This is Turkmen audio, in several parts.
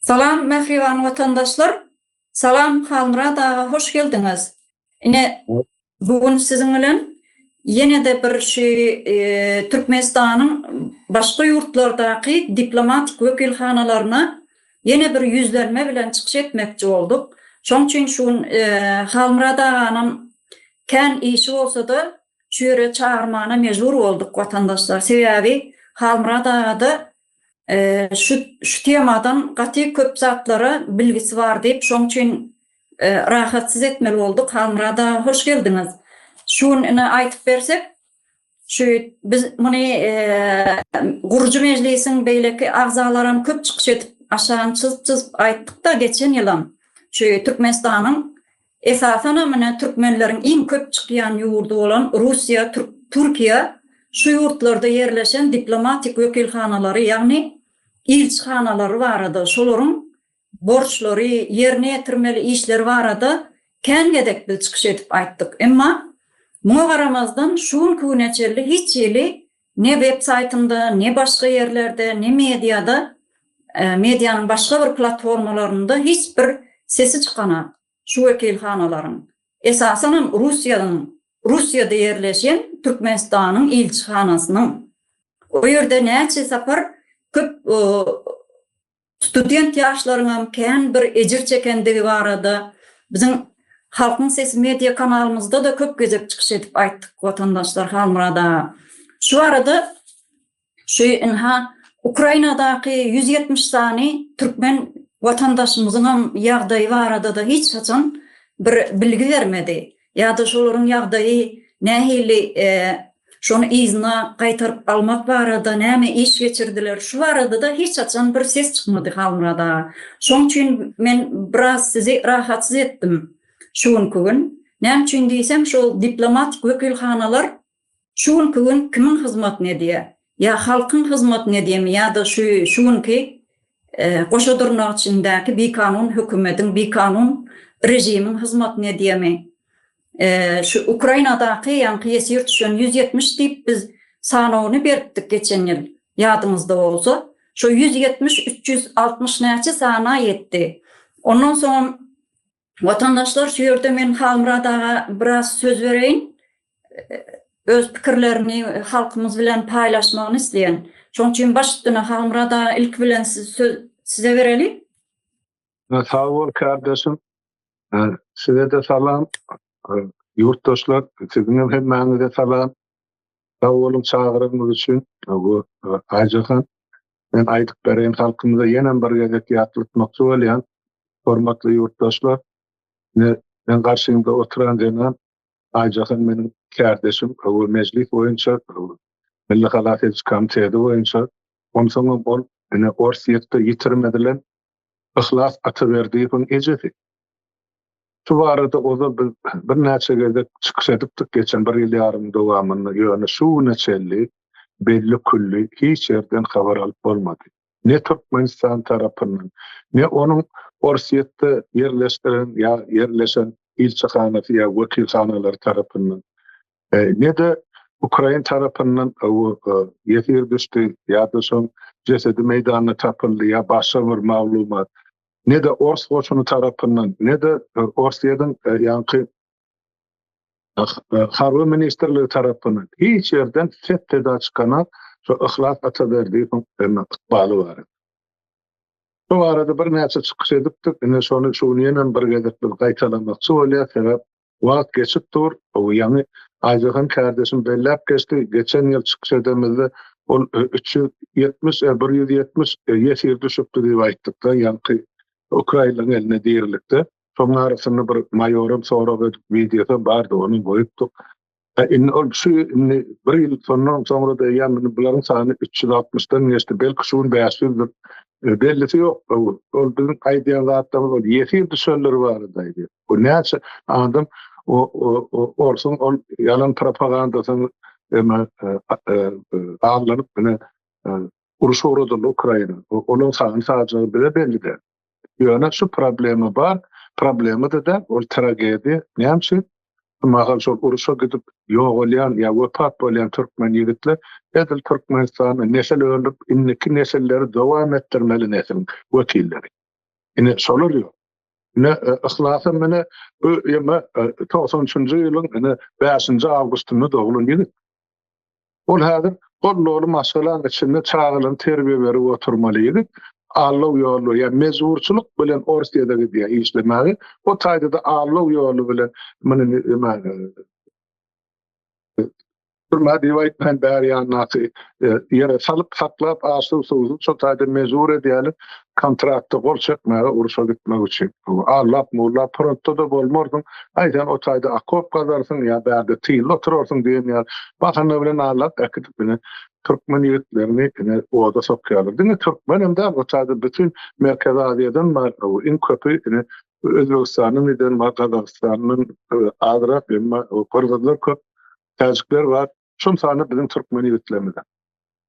Salam mähriban watandaşlar. Salam Halmyrat aga hoş geldiňiz. Ine bu gün siziň bilen ýene-de bir şu Türkmenistanyň başga ýurtlardaky diplomatik wekilhanalaryna ýene bir ýüzlenme bilen çykyş etmekçi bolduk. Şoň üçin şu gün Halmyrat aganam kän işi bolsa-da şu ýere çagyrmana mejbur bolduk watandaşlar. Sebäbi Halmyrat agada Şu şu temadan gaty köp zatlara bilgisi bar diýip, şoň üçin rahatsyz etmeli bolduk. Halmyrat aga hoş geldiňiz. Şu gün ine aýtyp bersek, şu biz muny gurujy mejlisiň beýleki agzalaram köp çykyş edip, aşagyny çyzyp-çyzyp aýtdyk-da geçen ýylam. Şu Türkmenistanyň Esasanam ine türkmenleriň iň köp çykýan ýurdy bolan Russiýa, Türkiýe şu ýurtlarda ýerleşen diplomatik wekilhanalary ýagny ilçihanalary barada şolaryň borçlary, ýerine ýetirmeli işleri barada kän gezek biz çykyş edip aýtdyk. Emma muňa garamazdan şu günki güne çenli hiç hili ne web saýtynda, ne başga ýerlerde, ne mediada, medianyň başga bir platformalarynda hiç bir sesi çykanak şu wekilhanalaryň, esasanam Russiýanyň, Russiýada ýerleşen Türkmenistanyň ilçihanasynyň o ýerde näçe sapar köp Student ýaşlaryňam kän bir ejir çekendigi barada biziň Halkyň sesi media kanalymyzda-da köp gezek çykyş edip aýtdyk watandaşlar Halmyrat aga. Şu barada şu ynha Ukrainadaky 170 sany türkmen watandaşymyzyňam ýagdaýy barada-da hiç haçan bir bilgi bermedi. Ýa-da şolaryň ýagdaýy nähili şony yzyna gaýtaryp almak barada näme iş geçirdiler, şu barada-da hiç haçan bir ses çykmady Halmyrat aga. Şoň üçin men biraz sizi rahatsyz etdim şu günki gün. Näme üçin diýsem, şol diplomatik wekilhanalar şu günki gün kimiň hyzmatyny edýär? Ýa halkyň hyzmatyny edýärmi ýa-da şu şu günki goşa dyrnak içindäki bikanun hökümediň, bikanun režimiň hyzmatyny edýärmi? Şu Ukrainadaky ýaňky ýesir düşen 170 diýip biz sanawyny beripdik geçen ýyl, ýadyňyzda bolsa. Şo 170, 360 näçe sana ýetdi. Ondan soňam Watandaşlar şu ýerde men Halmyrat aga biraz söz bereýin. Öz pikirlerini halkymyz bilen paýlaşmagyny isleýän. Şoň üçin baş üstüne Halmyrat aga ilki bilen siz söz size bereli. Sag bol kardeşim. Size-de salam. Ýurtdaşlar siziňem hemmäňize salam. Sag boluň çagyrygyňyz üçin. Bu Aýjahan men aýdyp bereýin halkymyza ýenem bir gezek ýatlatmakçy bolýan. Hormatly ýurtdaşlar, ine, meň garşymda oturan zenan Aýjahan meniň kärdeşim, we mejlis boýunça, Milli halas ediş komiteti boýunça, onsoňam ol ine Orsýetde ýitirim edilen Yhlas Ataberdiýewiň ejesi. Şu barada ozal biz birnäçe gezek çykyş edipdik geçen bir ýyl ýarymyň dowamynda, ýöne şu güne çenli belli-külli hiç ýerden habar alyp bolmady. Ne Türkmenistan tarapyndan, ne onuň Orsýetde ýerleşdiren ýa ýerleşen ilçihanasy ýa wekilhanalary tarapyndan, ne-de ukrain tarapyndan ýesir düşdi ýa-da şoň jesedi meýdanda tapyldy ýa başga bir maglumat, ne-de ors goşuny tarapyndan, ne-de Orsýetiň ýaňky Harby ministrligi tarapyndan hiç ýerden ses-seda çykanak şu Yhlas Ataberdiýewiň ykbaly barada. Bu barada birnäçe çykyş edipdik. Ine şony şu gün ýenem bir gezek biz gaýtalamakçy bolýas. Sebäp wagt geçip dur. Bu ýaňy Aýjahan kärdeşim belläp geçdi. Geçen ýyl çykyş edemizde ol 370, 170 ýesir düşüpdi diýip aýtdyk-da, ýaňky ukrainlaryň eline dirilikde. Şonuň arasynda bir maýoram sorag edip wideosam bardy, ony goýupdyk. Indi ol şu indi bir ýyl sondan soňra-da eýýäm indi bularyň sany 360-dan geçdi. Belki şu gün 500-dir. Bellisi ýok. Ol biziň aýdýan zatlarymyz ol ýesir düşenler barada aýdýar. Bu näçe adam o orsuň ol ýalan propagandasyny eme aldanyp ine uruş ugradyldy Ukraina. Olaryň sany sajagy bize belli däl. Ýöne şu problema bar, problema-da däl, ol tragediýa. Näme üçin? Şu mahal şol uruşa gidip ýogalýan ýa wepat bolýan türkmen ýigitler edil Türkmenistanda nesil öndürip, indiki nesilleri dowam etdirmeli nesliň wekilleri. Ine şolar ýok. Ine Yhlasam mine bu ýeme 93-nji ýylyň ine 5-nji awgustynda doglan ýigit. Ol häzir gol doly maşgalaň içinde çagalaryny terbiýe berip oturmaly ýigit. Allow ýoly ýa mejburçylyk bilen Orsýede gidýär işlemäge. O taýda-da allow ýoly bilen muny neme Türmä diýip aýtmaýyn, bäri ýandaky ýere salyp, saklap, açsyz-suwsuz şo taýda mejbur edýärler kontrakta gol çekmäge, urşa gitmek üçin. Allap-mullap frontda-da bolmarsyň, aý sen o taýda okop gazarsyň ýa bärde tylda oturarsyň diýen ýaly bahana bilen allap äkidip ine türkmen ýigitlerini ine oda sokýarlar. Diňe türkmenem däl, o taýda bütin Merkezi Aziýadan bar, iň köpi ine Özbegistandan giden bar, Gazagystandan azrak, emma gyrgyzlar köp, täjikler bar. Şol sanda biziň türkmen ýigitlerimiz.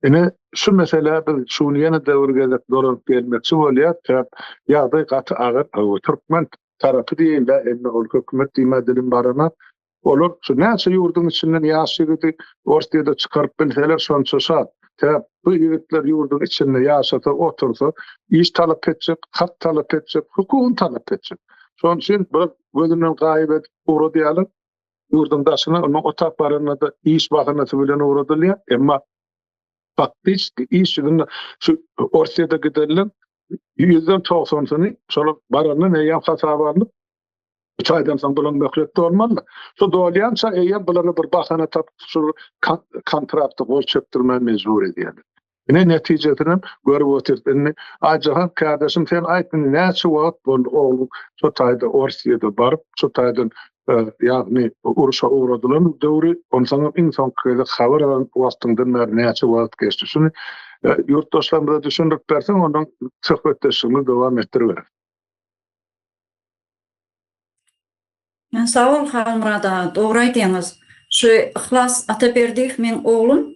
Ine, şu meselä biz şu gün ýene-de bir gezek dolanyp gelmekçi bolýas, sebäp ýagdaý gaty agyr. Türkmen tarapy diýeýin-dä, indi ol hökümet diýmä dilim baranok. Olar şu näçe ýurduň içinden ýaş ýigidi Orsýede çykaryp bilseler şonça şat. Sebäp bu ýigitler ýurduň içinde ýaşasa, otursa, iş talap etjek, hak talap etjek, hukugyny talap etjek. Şonuň üçin bir gözünden gaýyp edip ugradýarlar ýurduň daşyna, ondan otap baranda-da iş bahanasy bilen ugradylýar. Emma faktiçki iş ýüzünde şu Orsýede gidenler ýüzden togsansyny şolar barandan eýýäm hasaba alnyp, Üç aýdan soň bulan möhlet dolmaly. Şu dolýança eýýäm bulara bir bahana tapyp şu kontrakta gol çekdirmä mejbur edýärler. Ine netijesini hem görüp otyrys. Indi Aýjahan kardeşim sen aýt indi näçe wagt boldy ogluň şu taýda Orsýede baryp şu taýdan e, ýagny urşa ugradylan döwri onsoň iň soňky gezek habar alan wagtyňdan bäri näçe wagt geçdi? Şuny e, ýurtdaşlarymyza düşündirip berseň ondan söhbetdeşligimizi dowam etdiriberis. Sag bol Halmyrat aga, dogry aýdýaňyz. Şu Yhlas Ataberdiýew meň oglum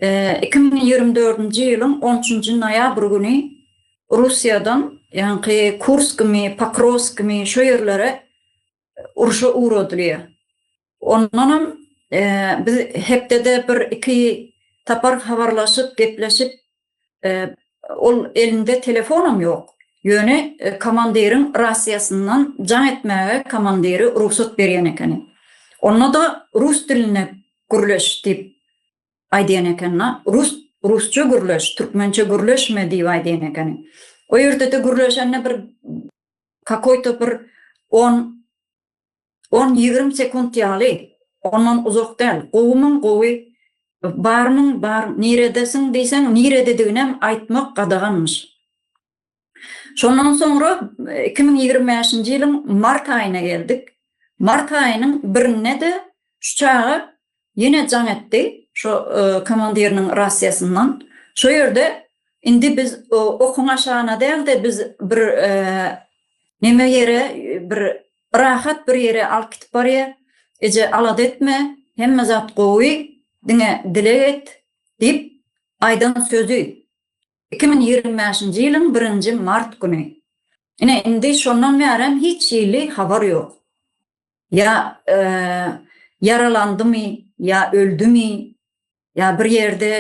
2024-nji ýylyň on üçünji noýabr güni Russiýadan, ýaňky Kurskmy, Pokrowskmy şo ýerlere urşa ugradylýar. Ondanam biz hepdede bir iki sapar habarlaşyp, gepleşip, ol elinde telefonam ýok. Ýöne komandiriň rasiýasyndan jaň etmäge komandiri rugsat berýän ekeni. Onda-da rus dilinde gürleş diýip aýdýan ekeni. Rus rusça gürleş, türkmençe gürleşme diýip aýdýan ekeni. O ýerde-de gürleşende bir kakoý-to bir on On-ýigrim sekunt ýaly, ondan uzak däl. Gowumyň gowy, barmyň bar, niredesiň diýseň, niredediginem aýtmak gadaganmyş. Şondan soňra 2025-nji ýylyň mart aýyna geldik. Mart aýynyň birinde-de şu çaga ýene jaň etdi, şo komandiriniň rasiýasyndan. Şo ýerde indi biz okuň aşagyna däl-de, biz bir neme ýere, bir Rahat bir ýere alyp gidip barýa. Eje alada etme, hemme zat gowy, diňe dileg et diýip aýdan sözi 2025-nji ýylyň birinji mart güni. Ine indi şondan bärem hiç hili habar ýok. Ýa ýaralandymy, ýa öldümi, ýa bir ýerde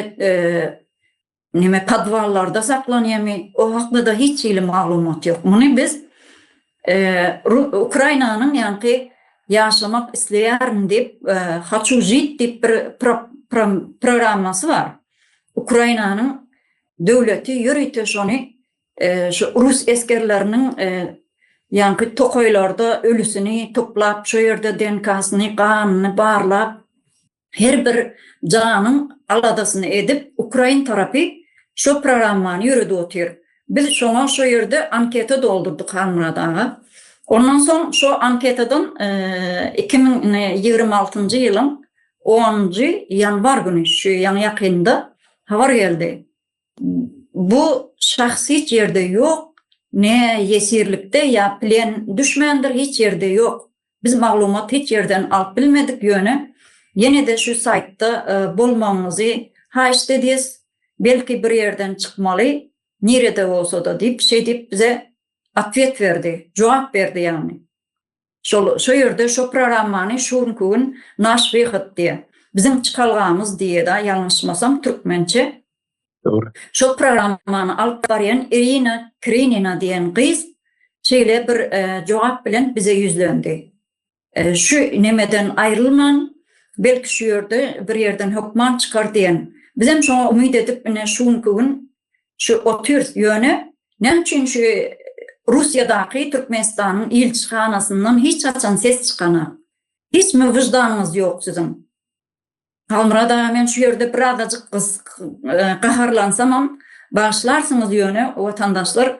Neme podwallarda saklanýamy o hakda-da hiç hili maglumat ýok. Muny biz Ukrainanyň ýaňky ýaşamak isleýärin diýip Haçu žit diýip bir programmasy bar. Ukrainanyň döwleti ýörite şony şu rus esgerleriniň ýaňky tokaýlarda ölüsini toplap şo ýerde DNK-syny, ganyny barlap her bir janyň aladasyny edip ukrain tarapy şo programmany ýöredip otyr. Biz şoňa şo ýerde anketa doldurdyk Halmyrat aga. Ondan soň şo anketadan 2026-njy ýylyň onunjy ýanwar güni şu ýaňy ýakynda habar geldi. Bu şahs hiç ýerde ýok, ne ýesirlikde ýa plen düşmändir hiç ýerde ýok. Biz maglumat hiç ýerden alyp bilmedik ýöne ýenede şu saýtda bolmagyňyzy haýyşt edýäs belki bir ýerden çykmaly nirede bolsada diýip şeýdip bize otwet berdi jogap berdi ýagny şol şo ýerde şo programmany şu günki gün naş wyhod diýe biziň çykalgamyz diýeda ýalňyşmasam türkmençe Dogry. Şo programmany alyp barýan Irina Krinina diýen gyz. şeýle bir jogap bilen bize ýüzlendi. Şu nemeden aýrylman, belki şu ýerde bir ýerden hökman çykar diýen. Bizem şoňa umyt edip ine şu günki gün şu otyrys. Ýöne näme üçin şu Russiýadaky Türkmenistanyň ilçihanasyndan hiç haçan ses çykanak? Hiçmi wyždanyňyz ýok siziň? Halmyrat aga men şu ýerde birazajyk gaharlansamam bagyşlarsyňyz ýöne watandaşlar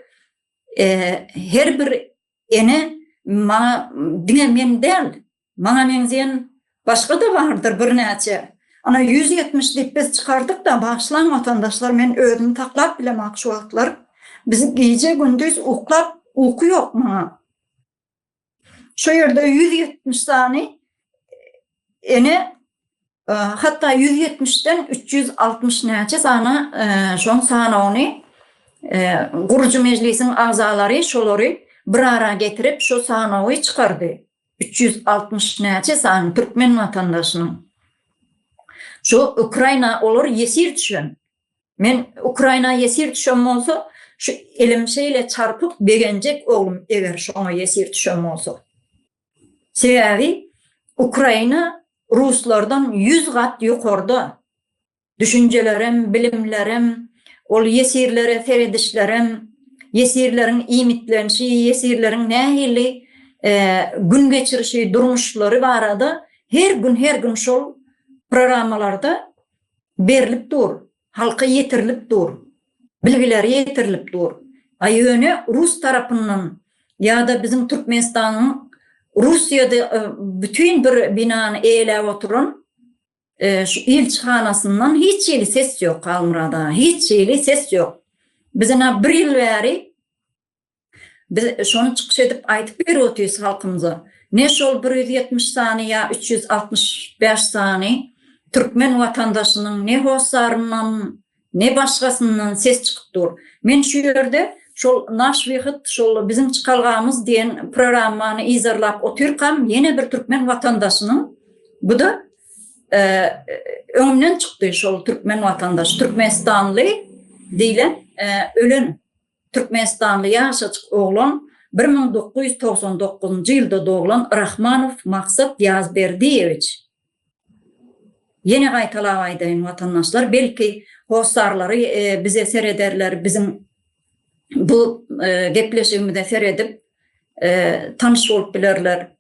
her bir ene maňa diňe men däl maňa meňzeýän başga-da bardyr birnäçe ana 170 diýip biz çykardykda bagyşlaň watandaşlar men özümi saklap bilemok şu wagtlar biz gije gündiz uklap uky ýok maňa Şu ýerde 170 sany ene hatda 170-den 360 näçe sany şoň sanawyny gurujy mejlisiň agzalary şolary bir ara getirip şu sanawy çykardy. 360 näçe sany türkmen watandaşynyň. Şu Ukraina olar ýesir düşen. Men Ukraina ýesir düşen bolsa, şu elim şeýle çarpyp begenjek oglum eger şoňa ýesir düşen bolsa. Sebäbi Ukraina ruslardan 100 gat ýokarda. Düşünjelerem, bilimlerem, ol ýesirlere seredişlerem, ýesirleriň iýmitlenişi, ýesirleriň nähili gün geçirişi, durmuşlary barada her gün her gün şol programmalarda berlip dur, halka ýetirilip dur, bilgileri ýetirilip dur. A ýöne rus tarapyndan ýa-da biziň Türkmenistanyň Russiýada bütin bir binany eýeläp oturan şu ilçihanasyndan hiç hili ses ýok Halmyrat aga, hiç hili ses ýok. Biz ina bir ýyl bäri Biz şony çykyş edip aýdyp berip otyrys halkymyza. Ne şol 170 sany ýa 365 sany türkmen watandaşynyň ne hossaryndan, ne başgasyndan ses çykyp dur. Men şu ýerde şol Naş wyhod, şol biziň çykalgamyz diýen programmany yzarlap otyrkam ýene bir türkmen watandaşynyň bu-da öňümden çykdy şol türkmen watandaş, türkmenistanly diýlen ölen Türkmenistanly ýaşajyk oglan 1999-njy ýylda doglan Rahmanow Maksat Ýazberdiýewiç. Ýene gaýtalap aýdaýyn watandaşlar, belki hossarlary bize serederler, biziň bu gepleşigimize seredip tanyş bolup bilerler.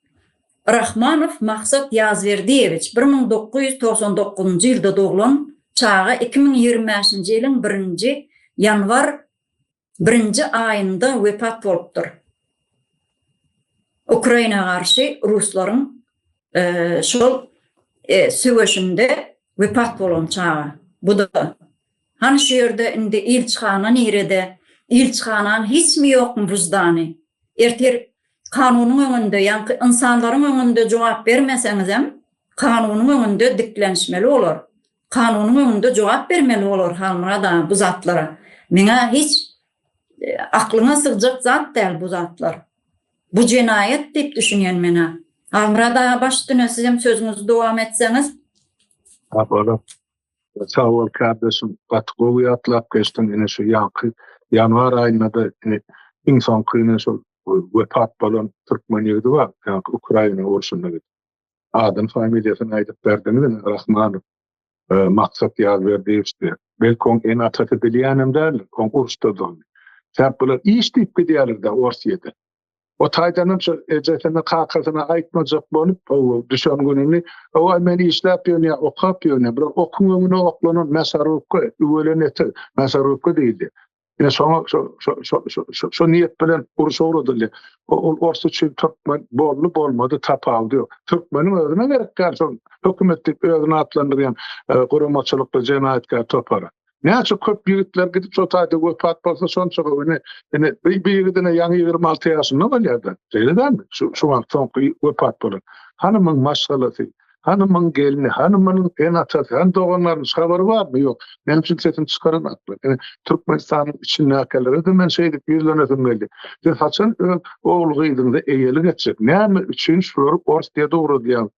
Rahmanow Maksat Ýazberdiýewiç 1999-njy ýylda doglan çaga 2025-nji ýylyň birinji ýanwar birinji aýynda wepat bolupdyr. Ukraina garşy ruslaryň şol söweşinde wepat bolan çaga. Bu-da hany şu ýerde indi ilçihana nirede? Ilçihanaň hiçmi ýokmy wyždany? Ertir kanunyň öňünde, ýaňky ynsanlaryň öňünde jogap bermeseňizem, kanunyň öňünde diklenişmeli bolar. Kanunyň öňünde jogap bermeli bolar Halmyrat aga bu zatlara. Meňä hiç aklyňa sygjak zat däl bu zatlar. Bu jenaýat diýip düşünýän menä. Halmyrat aga baş üstüne sizem sözüňizi dowam etseňiz. Ha bolar. Sag bol kardeşim gaty gowy ýatlap geçdiň ine şu ýaňky ýanwar aýynda-da ine iň soňky ine şol wepat bolan türkmen ýigidi bar ýaňky Ukraina urşunda gidip. Adyny familiýasyny aýdyp berdiňiz ine Rahmanow Maksat Ýazberdiýewiç diýip. Belki oň ene-atasy bilýänem däldir oň uruşdadygyny. Sebäp bular iş diýip gidýärler-dä Orsýede. O taýdanam şo ejesine, kakasyna aýtmajak bolup, düşen gününi, Owaý, men işläp ýörün ýa okap ýörün, bir okuň öňüne oklanan mäsarubka, üwelen eti, mäsarubka diýildi. Ine şoňa şo şo şo şo şo niýet bilen uruş ugradyldy. Ol ors üçin türkmen boldy, bolmady tapawudy ýok. Türkmeniň özüne gerek däl şol hökümet diýip özüni atlandyrýan guramaçylykly jenaýatkär topara. Näçe köp ýigitler gidip şo taýda wepat bolsa şonça gowy. Ine, ine bir ýigit ine ýaňy 26 ýaşynda bolýar-da. Şeýle dälmi? Şu şu wagt soňky wepat bolan. Hany muň maşgalasy, hany muň gelni, hany munuň ene-atasy, hany dogan-garyndaş habary barmy? Ýok. Näme üçin sesini çykaranoklar? Ine, Türkmenistanyň içindäkilere-de men şeýdip ýüzlenesim geldi. Siz haçan öz ogul-gyzyňyza eýelik etjek? Näme üçin şulary Orsýete ugradýaňyz?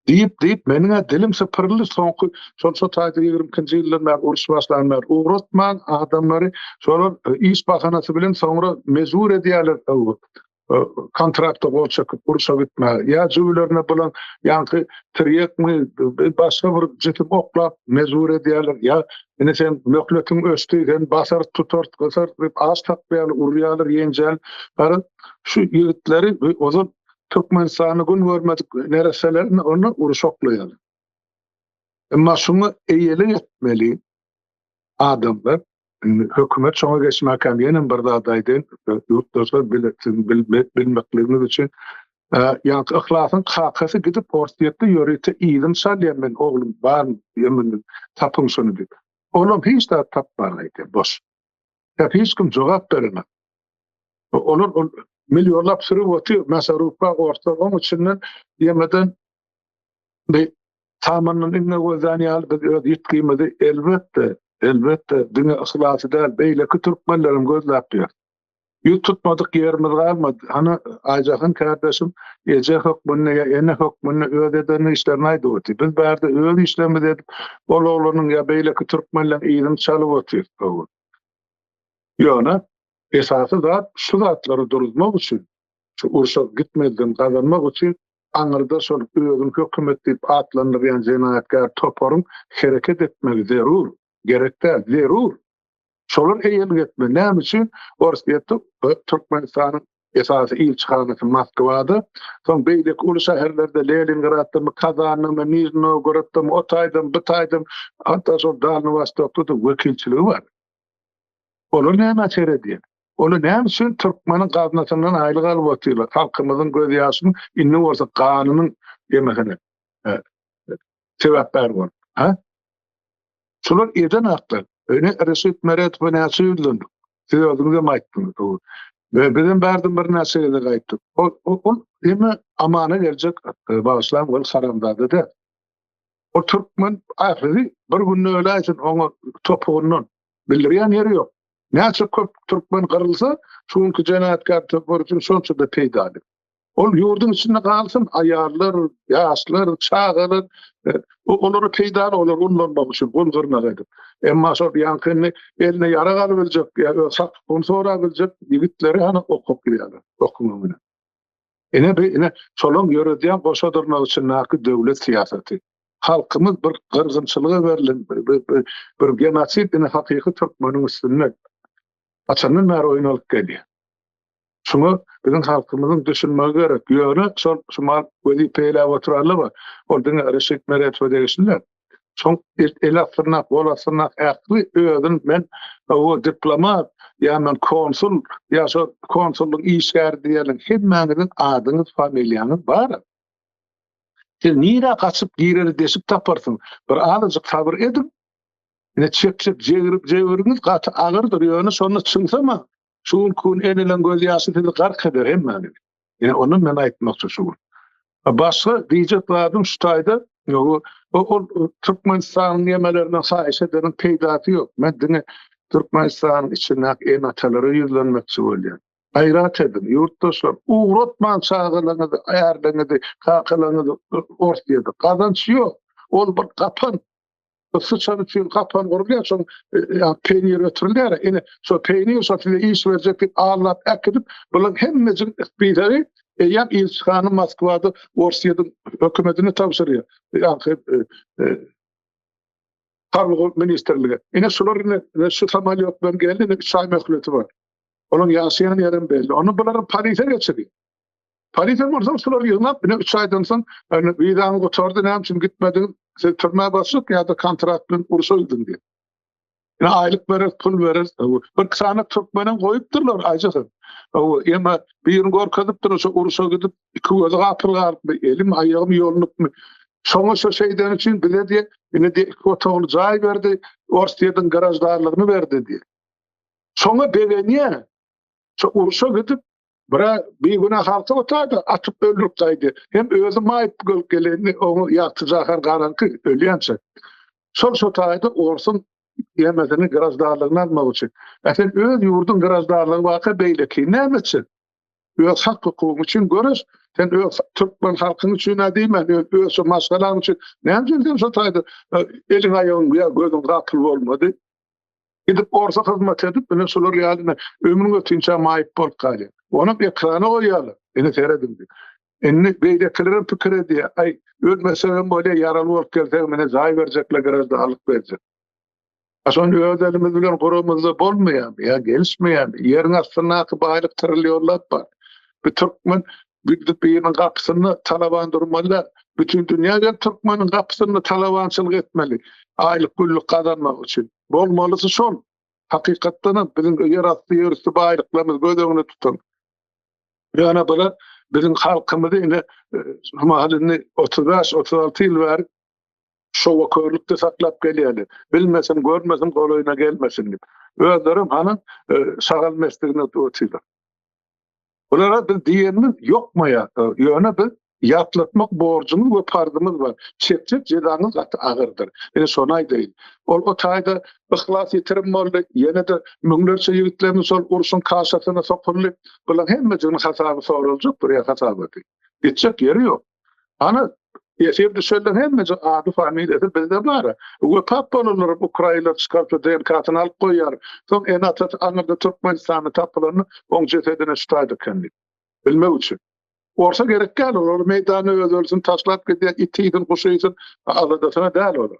Diýip, diýip, meniň-ä dilim sypyryldy soňky şol şo taýda 22-nji ýyldan bäri uruş başlan bäri ugratman adamlary şolar iş bahanasy bilen soňra mejbur edýärler kontrakta gol çekip urşa gitmäge. Ýa jübülerine bulan ýaňky tirýekmi başga bir jisim oklap mejbur edýärler. Ýa ine sen möhletiň öçdi, sen basar tutar, gysar diýip aç saklaýarlar, urýarlar, ýenjäl. Garaz şu ýigitleri ozal Türkmenistanda gün görmedik nereselerini ony uruş oklaýarlar. Emma şuňa eýelik etmeli adamlar, indi hökümet şoňa geçmäkäm ýenem bir zat aýdaýyn, ýurtdaşlar siziň bilmekligiňiz üçin, ýaňky Yhlasyň kakasy gidip Orsýetde ýörite yzyny çalýar men oglum barmy diýen tapyň şuny diýip. Olam hiç zat tapman gaýdýar boş. Ýa hiç kim jogap berenok. Olar ol millionlap sürüp otyr, Masarupka orslar oň içinden ýemeden bir samandan iňňe gözlän ýaly biz öz ýitgimizi elbetde, elbetde diňe Yhlasy däl, beýleki türkmenlerem gözläp ýör. Ýüz tutmadyk ýerimiz galmady. Hany Aýjahan kärdeşim eje hökmünde ýa ene hökmünde öz eden işlerini aýdyp otyr. Biz bärde öz işlerimizi edip, ol oglanyň ýa beýleki türkmenleň yzyny çalyp otyrys. Ýöne esasy zat şu zatlary duruzmak üçin, şu urşa gitmezden gazanmak üçin aňyrda şol özüni hökümet diýip atlandyrýan jenaýatkär toparyň hereket etmegi zerur, gerek däl, zerur. Şolar eýelik etmeli. Näme üçin? Orsýetde Türkmenistanyň esasy ilçihanasy Moskwada, soň beýleki uly şäherlerde Leningradda-my, Kazanda-my, Nižniý Nowgorodda-my, o taýdam, bu taýdam, hatda şol Dalnyý Wostokda-da wekilçiligi bar. Olar nämä seredýär? Olar näme üçin türkmeniň gaznasyndan aýlyk alyp otyrlar? Halkymyzyň gözýaşynyň, indi bolsa ganynyň ýemesine sebäpkär bolup, ha? Şular eden aklar. Ine Reşit Meredowa näçe ýüzlendik? Siz özüňiz hem aýtdyňyz. We bizem bärden birnäçe gezek aýtdyk. Ol ol hemme amana geljek, bagyşlaň, ol haramzada däl. Ol türkmen ählisi bir günde öläýsin oňa topugyndan. Bildirýän ýeri ýok. Näçe köp türkmen gyrylsa, şu günki jenaýatkär topar üçin şonça-da peýdaly. Ol ýurduň içinde galsyn, aýallar, ýaşlar, çagalar, e, olara peýdaly, olar ullanmak üçin gul gyrnak edip. Emma şol ýaňky indi eline ýarag alybiljek ýa öz hak-hukugyny sorabiljek ýigitleri hany okuklaýarlar, okuň öňüne. Ine bi ine şolaň ýöredýän goşa dyrnak içindäki döwlet syýasaty. Halkymyz bir gyrgynçylyga berlen bir, bir genosid ine hakyky türkmeniň üstünde haçandan bäri oýun alyp gelýär. Şuňa biziň halkymyzyň düşünmegi gerek. Ýöne şol şumal wezipe eýläp oturanlar bar. Ol diňe Reşit Meredowa degişli däl. Şoň el astynda, gol astynda ähli özün men o diplomat ýa men konsul ýa şo konsullyk işgäri diýýärler. Hemmäňiziň adyňyz, familiýaňyz bar. Siz nirä gaçyp gireri deşik taparsyň. Bir azajyk sabyr ediň. Ine çekjek jegrip jebiriňiz gaty agyrdyr. Ýöne şonda çyňsama. Şu günki gün eneleň gözýaşy sizi gark eder hemmäňizi. Ine ony men aýtmakçy şu gün. Başga diýjek zadym şu taýda ol Türkmenistanyň ýemelerinden haýyş edeniň peýdasy ýok. Men diňe Türkmenistanyň içindäki ene-atalara ýüzlenmekçi bolýan. Gaýrat ediň, ýurtdaşlar, ugratmaň çagalaryňyzy, ärleriňizi, kakalaryňyzy Orsýede. Gazanç ýok. Ol bir gapan. Syçan üçin gapan gurulýar, şoň peýnir ötürilýär. Ine, şo peýnir şo size iş berjek diýip aldap äkidip, bularyň hemmejik ispisegi eýýäm ilçihana Moskwada Orsýetiň hökümetine tabşyrýar. Ýaňky Harby ministrlige. Ine şular ine şu samolýot bilen geldi, ine 3 aý möhleti bar. Olaryň ýaşaýan ýerem belli. Ony bulary polise geçirýär. Polisiýa bolsa şulary ýygnap, ine 3 aýdan soň, ýani wizaňy gutardy, näme üçin gitmediň, sizi türmä basjak ýa-da kontrakt bilen urşa gidiň diýip. Ine aýlyk bereris, pul bereris. Bir sany türkmenem goýupdyrlar Aýjahan. Emma birini görkezipdir, şo urşa gidip, iki gözi gapyl galypmy, elim, aýagym ýolunupmy. Şoňa şo şeýdeni üçin bize diýe, ine diýe iki otagly jaý berdi, Orsýetiň graždanlygyny berdi diýe. Şoňa begenýär. Şo urşa gidip, Bira bigünä halky otaýda atyp öldürip gaýdy. Hem özi maýyp bolup geleni oňa ýagty jahan garaňky ölýänçä. Şol şo taýda orsuň ýemesini graždanlygyny almak üçin. Ä sen öz ýurduň graždanlygy barka beýlekini näme etjek? Öz hak hukugyň üçin göreş. Sen öz türkmen halkyň üçin ha diýmän, öz öz şu maşgalaň üçin. Näme üçin sen şo taýda e, eliň aýagyň ýa gözüň gapyl bolmady? Gidip orsa hyzmat edip, ine şular ýaly ömrüň ötünçä maýyp bolup galýar. Onam ekrana goýýarlar. Ine serediň diýip. Indi beýlekilerem pikir edýär. Aý, ölmesegem bolýar, ýaraly bolup gelsegem ine jaý berjekler, graždanlyk berjek. A şony öz elimiz bilen guramyzda bolmaýarmy ýa gelişmeýärmi? Ýeriň astyndaky baýlyk trillionlap bar. Bir türkmen gidip biriniň gapysynda talaban durmaly däl. Bütin dünýä gelip türkmeniň gapysynda talabançylyk etmeli. Aýlyk günlük gazanmak üçin. Bolmalysy şol. Hakykatdan hem biziň ýer asty, ýer üsti baýlyklarymyz göz öňünde tutuň. Ýöne bular biziň halkymyzy ine şu mahal indi 35, 36 ýyl bäri şowa körlükde saklap gelýärler. Bilmesin, görmesin, golaýyna gelmesin diýip. Özlerem hany e, şagal mesligine otyrlar. Bulara biz diýenimiz ýokmaýar. Ýöne biz ýatlatmak borjumyz we parzymyz bar. Çekjek jezaňyz gaty agyrdyr. Ine şony aýdaýyn. Ol o taýda yhlas ýitirim boldy. Ýene-de müňlerçe ýigitlerimiz şol urşuň kaşasyna sokuldy. Bularyň hemmejiginiň hasaby soraljak bir ýa hasabaty. Gitjek ýeri ýok. Ana ýesir düşenleriň hemmesi ady familiýasy bizde bar. Wepat bolanlar Ukraina çykaryp DNK-syny alyp goýýar. Soň ene-atasy aňyrda Türkmenistanda tapylanda oň jesedine şu taýda eken diýip. Bilmek üçin. Orsa gerek däl olar meýdanda öz ölüsini taşlap gidýär, it iýsin, guş iýsin, aladasyna däl olar.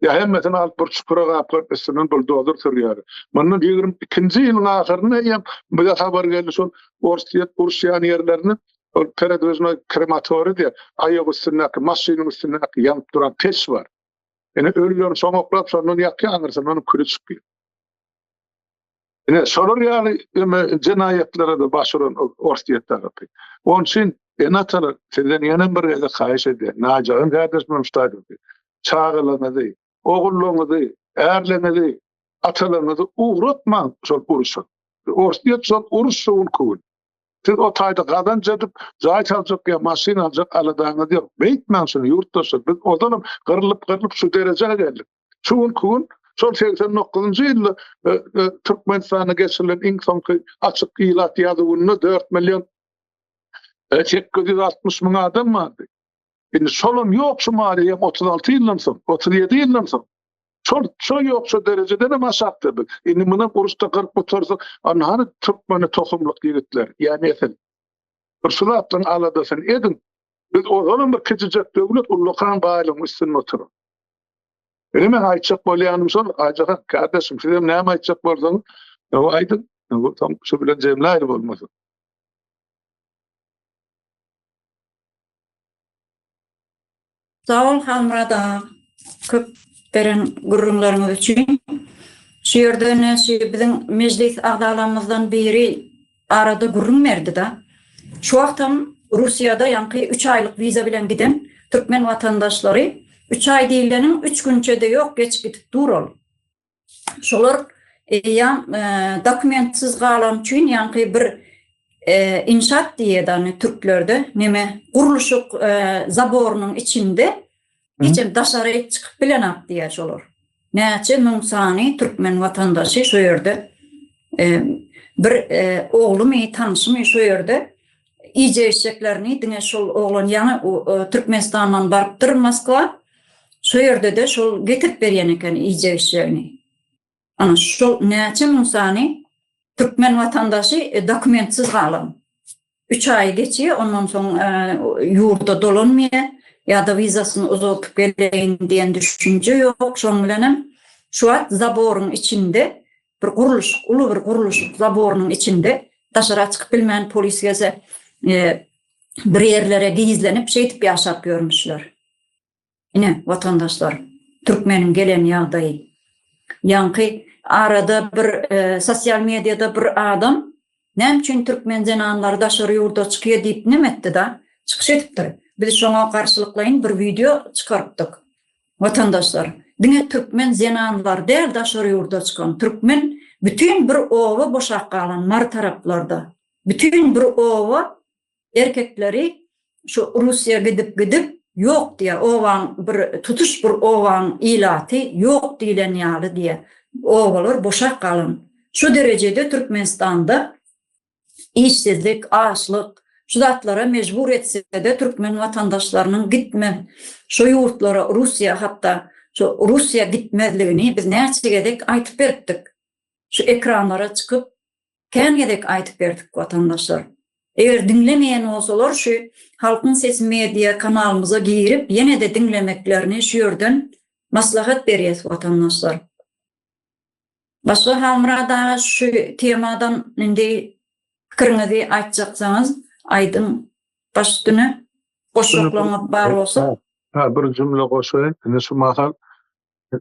Ýa hemmesini alyp bir çukura gaplap üstünden buldozer sürýär. Mundan 22-nji ýylyň ahyrynda eýýäm bize habar geldi şol Orsýet uruşýan ýerlerinde ol peredwižnoý krematoriý diýýär. Aýak üstündäki, maşynyň üstündäki ýanyp duran peç bar. Ine ölülerini soňaklap şondan ýakýar aňyrsyndan küli çykýar. Ine şolar ýaly jenaýatlara-da baş uran Orsýet tarapy. Onuň üçin ene-atalar sizden ýene bir gezek haýyş edýän, Najagan kardeşim hem ştaýdyrdy. Çagalaryňyzy, ogullaryňyzy, ärleriňizi, atalaryňyzy ugratmaň şol uruşa. Orsýet şol uruş şu günki gün. Siz o taýda gazanç edip, jaý saljak ýa maşyn aljak aladaňyz ýok. Beýtmäň şuny ýurtdaşlar. Biz ozalam gyrlyp-gyrlyp şu derejä geldik. Şu günki gün şol 89-njy ýylda e, e, Türkmenistanda geçirilen iň soňky açyk ilat ýazuwynda 4 million 860 e, müň adam bardy. Indi şolam ýok şu maliýe 36 ýyldan soň, 37 ýyldan soň. Şol şo ýok şu derejeden hem aşakda biz. Indi muny uruşda gyryp gutarsak, ana hany türkmeni tohumlyk ýigitler, ýa nesil. Bir şu zatlaryň aladasyny ediň. Biz ozalam bir kiçijek döwlet ullakan baýlygyň üstünde oturyp. Ine men aýtjak bolýanym şol, Aýjahan kardeşim, siz hem näme aýtjak bolsaňyz, ýa aýdyň, soň şu bilen jemläýli bolmasa. Sag bol Halmyrat aga, köp beren gürrüňleriňiz üçin. Şu ýerde ine şu biziň mejlis agzalarymyzdan biri arada gürrüň berdi-de. Şu wagtam Russiýada ýaňky üç aýlyk wiza bilen giden türkmen watandaşlary üç aý diýleniň üç günçe-de ýok geç gidip dur ol. Şolar eýýäm dokumentsiz galany üçin ýaňky bir inşaat diýýär ony türklerde neme gurluşyk zaborynyň içinde hiçem daşary çykyp bilenok diýýär şolar. Näçe müň sany türkmen watandaşy şu ýerde bir oglumy, tanşymy şu ýerde iýjek-içjeklerini diňe şol oglan ýaňy Türkmenistandan barypdyr Moskwa. Şu ýerde-de şol getirip berýän eken iýjek-içjegini. Ana şol näçe müň sany türkmen watandaşy dokumentsiz galan. Üç aý geçýär, ondan soň ýurda dolanmaýar ýa-da wizasyny uzaltyp geleýin diýen düşünje ýok. Şonuň bilenem şu wagt zaboryň içinde bir gurluşyk, uly bir gurluşyk zaborynyň içinde daşara çykyp bilmän polis gelse bir ýerlere gizlenip şeýdip ýaşap ýörmüşler. Ine, watandaşlar, türkmeniň gelen ýagdaýy. Ýaňky arada bir sosial mediada bir adam näme üçin türkmen zenanlary daşary ýurda çykýa diýip neme etdi-da, çykyş edipdir. Biz şoňa garşylyklaýyn bir wideo çykarypdyk. Watandaşlar, diňe türkmen zenanlary däl daşary ýurda çykan, türkmen bütin bir oba boşap galan Mary taraplarda. Bütin bir oba Erkekleri şu Russiýa gidip gidip ýok diýýär obaň bir tutuş bir obaň ilaty ýok diýlen ýaly diýýär. Obalar boşap galan. Şu derejede Türkmenistanda. Işsizlik, açlyk şu zatlara mejbur etsede türkmen watandaşlarynyň gitme şo ýurtlara Russiýa hatda şo Russiýa gitmezligini biz näçe gezek aýtyp beripdik. Şu ekranlara çykyp kän gezek aýtyp berdik watandaşlar. Eger diňlemeýän bolsalar şu Halkyň Sesi Media kanalymyza girip ýene-de diňlemeklerini şu ýerden maslahat berýäs watandaşlar. Başga Halmyrat aga şu temadan indi pikiriňizi aýtjaksaňyz aýdyň baş üstüne goşjaklaryňyz bar bolsa. Ha bir jümle goşaýyn. Indi şu mahal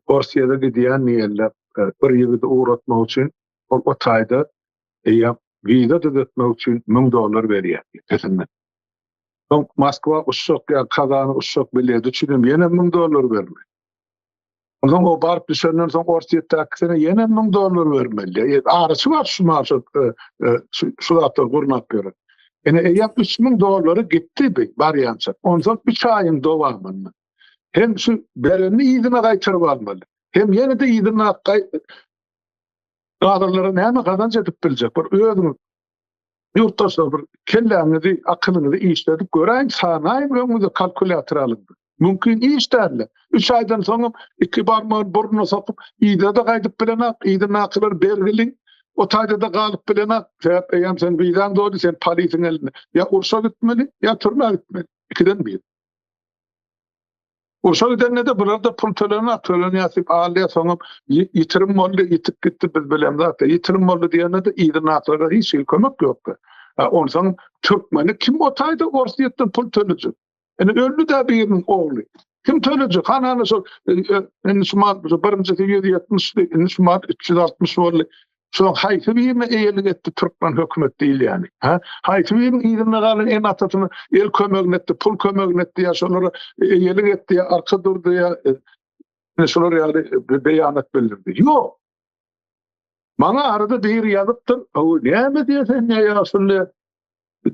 Orsýede gidýän diýenler bir ýigidi ugratmak üçin ol o taýda eýýäm wiza düzetmek üçin 1000 dollar berýär pesinden. Soň Moskwa uçjak ýa Kazana uçjak bileti üçin hem ýene 1000 dollar bermeli. Onsoň o baryp düşenden soň Orsýetdäkisine ýene 1000 dollar bermeli. E, araçy bar şu maaşa e, e, şu, şu zatlary gurnap ýören. Ene eýýäm 3000 dollary gitdi bi barýança. Onsoň 3 aýyň dowamynda hem şu berenini yzyna gaýtaryp almaly. Hem ýene-de yzyna galanlara näme gazanç edip biljek? Bir özüňiz Ýurtdaşlar bir kelläňizi, akylyňyzy işledip göräýiň, sanaýyň öňüňize kalkulýator alyň. Mümkin iş däldi. Üç aýdan soňam iki barmagyny burnuna sokup, yzyna-da gaýdyp bilenak, yzyndakylar bergili, o taýda-da galyp bilenak. Sebäp eýýäm sen wizaň doldy, sen polisiň elinde. Ýa urşa gitmeli, ýa türmä gitmeli. Ikiden biri. Urşa gidende-de bular-da pul tölenok, tölenýär diýip alýar, soňam ýitirim boldy, ýitip gitdi, biz bilemzok-da. Ýitirim boldy diýende-de yzyndakylara hiç hili kömek ýokdy. Onsoň türkmeni kim o taýda Orsýetden pul tölejek? Ine öldi-dä biriniň ogly. Kim tölejek? Hany hany şol indi şu mal birinjisi 170-di, indi şu mal 360 boldy. Şoň haýsy birine eýelik etdi türkmen hökümet diýilýäni? Ha? Haýsy biriniň yzynda galan ene-atasyna el kömegini etdi, pul kömegini etdi ýa şolara eýelik etdi ýa arka durdy ýa e, şolar ýaly beýanat bildirdi. Ýok. Maňa arada biri ýazypdyr, "O näme diýýär sen ýa ýaşuly?"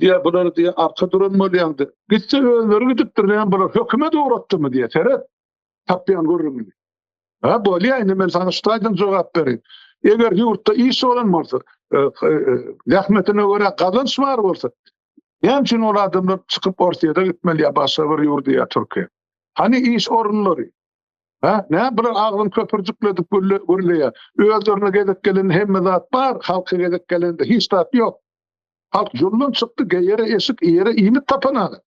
Diýýär, bular diýýär, arka duran bolýaň diýýär. Gitse özleri gidipdir, näme bular hökümet ugratdymy diýýär. Seret, tapýan gürrüňini. Ha bolýa indi men saňa şu taýdan jogap bereýin. Eger ýurtda iş bolan bolsa, e, e, zähmetine görä gazanç bar bolsa, näme üçin ol adamlar çykyp Orsýete gitmeli ýa başga bir ýurda ýa Türkiýe? Hany iş orunlary? Ha, näme bular agzyny köpürjikledip gürleýär. Özlerine gezek gelen hemme zat bar, halka gezek gelende hiç zat ýok. Halk juldan çykdy, geýere eşik, iýere iýmit tapanok.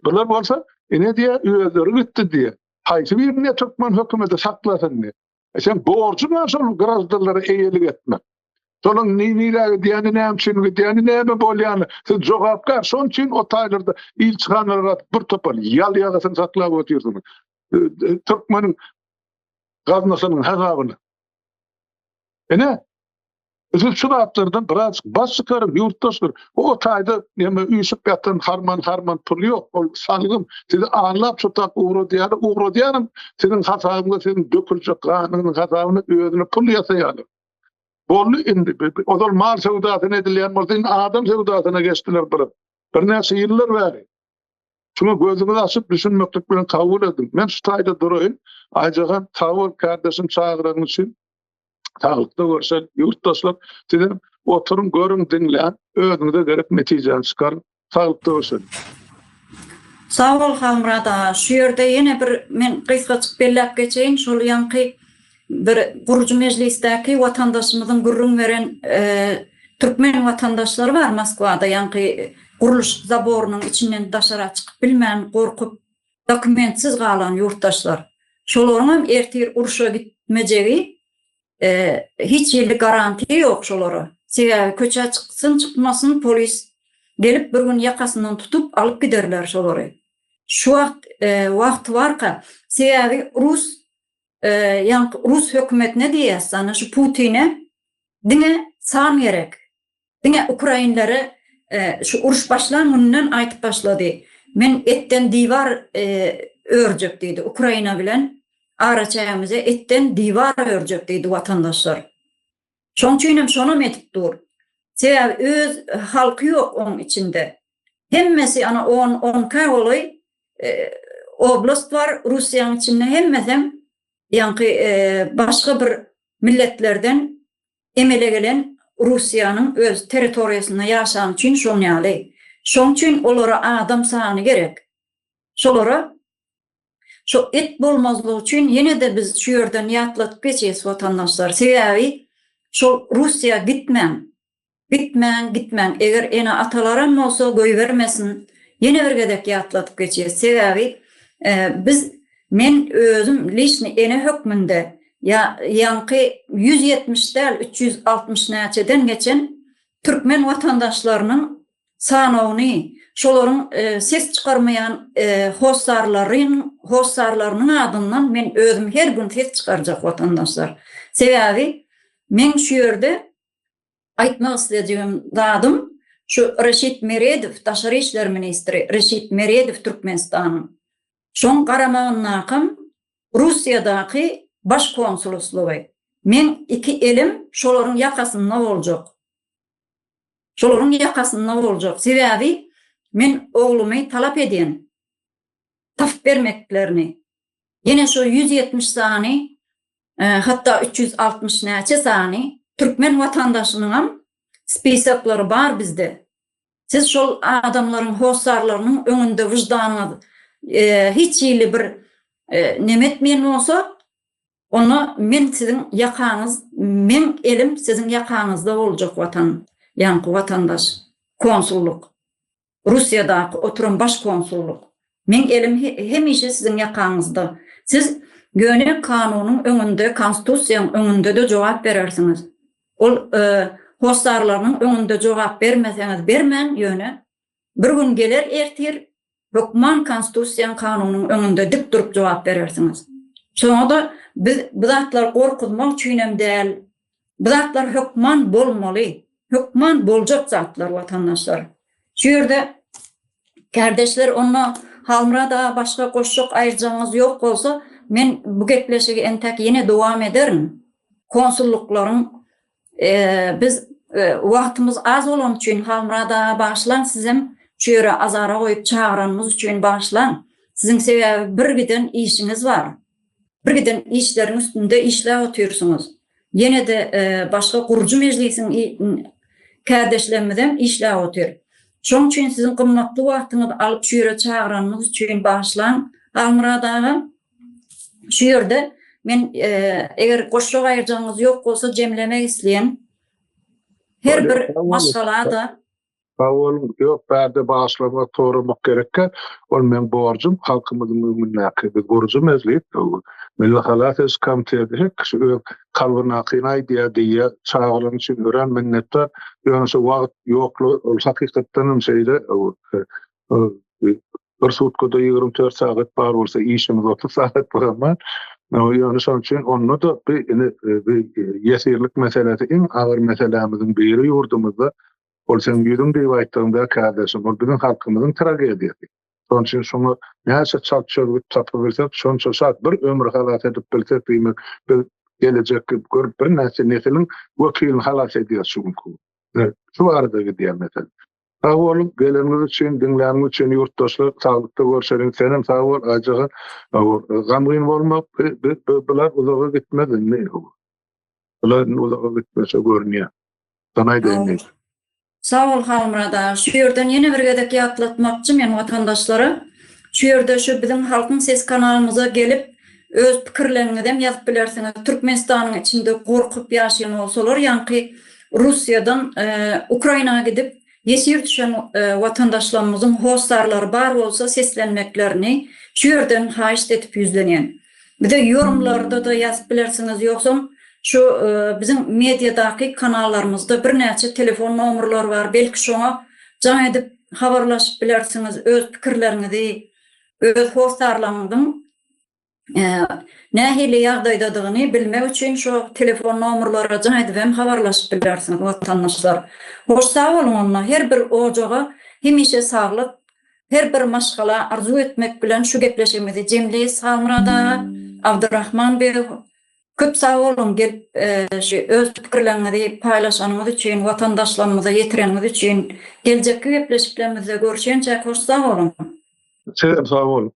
Bular bolsa, ine diýýär, özleri gitdi diýýär. Haýsy birini türkmen hökümeti saklasyn diýýär. E sen borjuň bar şol graždanlara eýelik etmek. Şonuň nirä gidýäni, näme üçin gidýäni, näme bolýany, siz jogapkär. Şonuň üçin o taýlarda ilçihanalara bir topar ýal ýagasyny saklap otyrsyňyz. E, e, türkmeniň gaznasynyň hasabyna. Ine, Siz şu zatlardan biraz baş çykaryň, ýurtdaşlar. O taýda näme üýşüp ýatan harman-harman pul ýok. Ol salgym. Sizi anlap şu tap ugradýarlar. Ugradýanam siziň hasabyňyza, siziň döküljek ganyňyzyň hasabyna özüne pul ýasaýarlar. Boldy indi. Ozal mal söwdasyna edilýän bolsa, indi adam söwdasyna geçdiler bir. Birnäçe ýyllar bäri. Şuňa gözüňizi açyp düşünmeklik bilen kabul ediň. Men şu taýda duraýyn. Aýjahan, sag bol kärdeşim çagyranyň üçin. Saglykda görşel, ýurtdaşlar, sizem oturyň, görüň, diňläň, özüňize gerek netijäni çykaryň. Saglykda görşeliň. Sag bol Halmyrat aga. Şu ýerde ýene bir men gysgajyk belläp geçeýin, şol ýaňky bir gurujy mejlisdäki watandaşymyzyň gürrüň beren türkmen watandaşlary bar Moskwada ýaňky gurluşyk zaborynyň içinden daşara çykyp bilmän gorkup dokumentsiz galan ýurtdaşlar. Şolaryňam ertir urşa gitmejegi hiç hili garantiýa ýok şolara. Sebäbi köçä çyksyn çykmasyn polis gelip bir gün ýakasyndan tutup alyp giderler şolary. Şu wagt wagty barka sebäbi rus ýaňky rus hökümetine diýýäs ana şu Putine diňe san gerek. Diňe ukrainlere şu uruş başlan gününden aýtyp başlady. Men etden diwar örjek diýdi. Ukraina bilen araçägimize etden diwar örjek diýdi watandaşlar. Şoň üçin hem şonam edip dur. Sebäbi öz halky ýok oň içinde. Hemmesi ana on onka golaý oblast bar Russiýanyň içinde hemmesem ýaňky başga bir milletlerden emele gelen. Russiýanyň öz territoriýasynda ýaşany üçin şoň ýaly. Şoň üçin olara adam sany gerek. Şolara şo et bolmazlygy üçin ýene-de biz şu ýerden ýatladyp geçýäs watandaşlar. Sebäbi şol Russiýa gitmäň. Gitmäň, gitmäň. Eger ene-atalaram bolsa goýbermesin. Ýene bir gezek ýatladyp geçýäs. Sebäbi biz men özüm liçny ene hökmünde ýa ýaňky 170 däl 360 näçeden geçen türkmen watandaşlarynyň sanawyny, şolaryň ses çykarmaýan hossarlaryň hossarlarynyň adyndan men özüm her gün ses çykarjak watandaşlar. Sebäbi meň şu ýerde aýtmak islejigim zadym şu Reşit Meredow daşary işler ministri Reşit Meredow Türkmenistanyň şoň garamagyndakam Russiýadaky baş konsuloslygy. Meň iki elim şolaryň ýakasynda boljak. Şolaryň ýakasynda boljak. Sebäbi men oglumy talap edýän. Tapyp bermeklerini. Ýene şo 170 sany, hatda 360 näçe sany türkmen watandaşynyňam spisoklary bar bizde. Siz şol adamlaryň hossarlarynyň öňünde wyždanyňyz hiç hili bir neme etmeýän bolsa, Onda men siziň ýakaňyz, meň elim siziň ýakaňyzda boljak watan, ýaňky watandaş, konsullyk, Russiýadaky oturan baş konsullyk. Meň elim hemişe siziň ýakaňyzda. Siz ýöne kanunyň öňünde, konstitusiýaň öňünde-de jogap berersiňiz. Ol hossarlarynyň öňünde jogap bermeseňiz bermäň, ýöne bir gün geler ertir Hökman konstitusiýaň kanunyň öňünde dik durup jogap berersiňiz. Şoňada biz bu zatlar gorkuzmak üçinem däl. Bu zatlar hökman bolmaly. Hökman boljak zatlar watandaşlar. Şu ýerde kärdeşler onda Halmyrat aga başga goşjak aýyrjagyňyz ýok bolsa men bu gepleşigi entäk ýene dowam ederin. Konsullyklaryň Biz wagtymyz az bolany üçin Halmyrat aga bagyşlaň sizem şu ýere azara goýup çagyranymyz üçin bagyşlaň. Siziň sebäbi bir giden işiňiz bar. Bir giden işleriň üstünde işläp otyrsyňyz. Ýene-de başga gurujy mejlisiň kärdeşlerimizem işläp otyr. Şoň üçin siziň gymmatly wagtyňyzy alyp şu ýere çagyranymyz üçin bagyşlaň Halmyrat aga. Şu ýerde men eger goşjak aýyrjagyňyz ýok bolsa jemlemek isleýän. Her bir maşgala-da Sag boluň, ýok bärde bagyşlamak, soramak gerekkä, ol meň borjum halkymyzyň öňündäki. Biz gurujy mejlis, Milli halas ediş komiteti her kişi öz kalbyndakyny aýdýar, diýýär. Çagalaryň üçin örän minnetdar. Ýöne şu wagt ýoklugy, ol hakykatdan hem şeýle. Bir sutkada 24 sagat bar bolsa işimiz 30 sagat bolanman. Ýöne şonuň üçin onda-da bir ine bir ýesirlik meselesi iň agyr meselämiziň biri ýurdumyzda. Ol seň ýüzüň diýip aýtdygyň-da kärdeşim, ol biziň halkymyzyň tragediýasy. Şonuň üçin şoňa näçe çalt çözgüt tapybilsek, şonça şat bir ömri halas edip bilsek diýmek, biz gelejekki görüp birnäçe nesiliň wekilini halas edýäris şu günki gün. Şu barada gidýär mesele. Sag boluň geleniňiz üçin diňläniňiz üçin ýurtdaşlar saglykda görşeliň senem sag bol Aýjahan gamgyn bolma bular uzaga gitmez indi bular indi uzaga gitmese görünýär sana aýdaýyn diýdim. Sag bol Halmyrat aga. Şu ýerden ýene bir gezek ýatlatmakçy men watandaşlara. Şu ýerde şu biziň Halkyň sesi kanalymyza gelip öz pikirleriňizem ýazyp bilersiňiz. Türkmenistanyň içinde gorkup ýaşaýan bolsalar ýaňky Russiýadan Ukraina gidip ýesir düşen watandaşlarymyzyň hossarlary bar bolsa seslenmeklerini şu ýerden haýyşt edip ýüzlenýän. Bize ýorumlarda-da ýazyp bilersiňiz ýogsam şu biziň mediadaky kanallarymyzda birnäçe telefon nomerlary bar belki şoňa jaň edip habarlaşyp bilersiňiz öz pikirleriňizi öz hossarlaryňyzyň Nähili ýagdaýdadygyny bilmek üçin şu telefon nomerlara jaň edibem habarlaşyp bilersiňiz watandaşlar. Hoş sag boluň onda her bir ojaga hemişe saglyk her bir maşgala arzuw etmek bilen şu gepleşigimizi jemleýs Halmyrat aga, Abdurahman beg köp sag boluň gelip şu öz pikirleriňizi paýlaşanyňyz üçin watandaşlarymyza ýetireniňiz üçin geljekki gepleşiklerimizde görüşýänçäk hoş sag boluň. Sizem sag boluň.